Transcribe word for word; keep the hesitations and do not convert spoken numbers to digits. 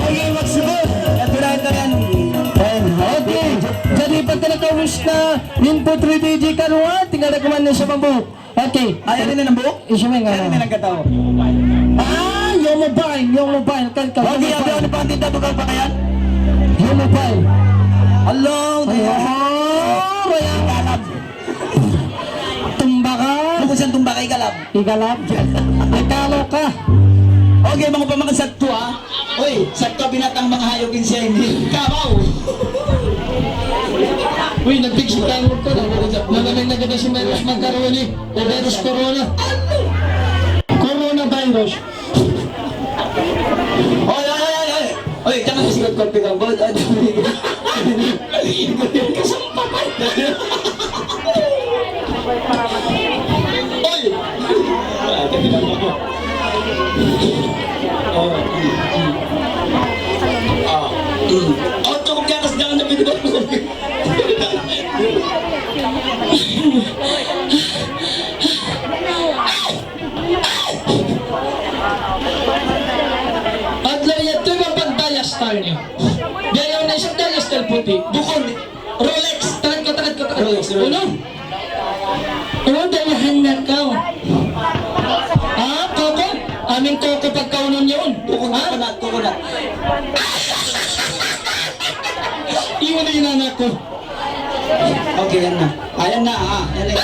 Okay, magsugod. Natural ka yan. Ayan, okay. Jadi, pagka nakaubus na, input three D J karuwa, tinggal na kuman na sa bambu. Okay. Ay, ano na, Nambu? Isyu mo yung ano. Ano na nagkataon? Ah, yung mobile, yung mobile. Kan ka, okay, yung mobile. Ano pa ang tindahan ko pa yan? Yung mobile. Hello, hello. Bayan. Tumba ka. Bukun sa tumba ka, igalab. Igalab. Ikalo ka. Okay, manga pamangkin, sa tua. Uy, sa tua, binatang manga hayop in siya ini. Kabaw. Uy, nagtigsik ka mo ko. Nalamin na kita si Virus Magkaroon eh. O Virus Corona. Coronavirus. Oy, oy, oy, oy, oy. Oy, jangan sikot ko pigang bot. Oy, kasampatay. Oy! Ah, kasi lang ako. Oh, mm, mm. Ah, mm. Oh, cukup di atas, jangan sampai di bawah. Adlaw yadtu, bang pag-diaster niyu. Biya' yaun na isab diaster puti'. Bukun, Rolex. Tagad kaw, tagad kaw, tagad kaw. Rolex, Rolex. Unu? Unu, dayahan na kaw. Ha? Koko? Amin koko pagkaunun yaun. Bukun, ha? Coconut, coconut. Iwan na in anak ku. Okay, yan na. Ayan na, ha? Yan na.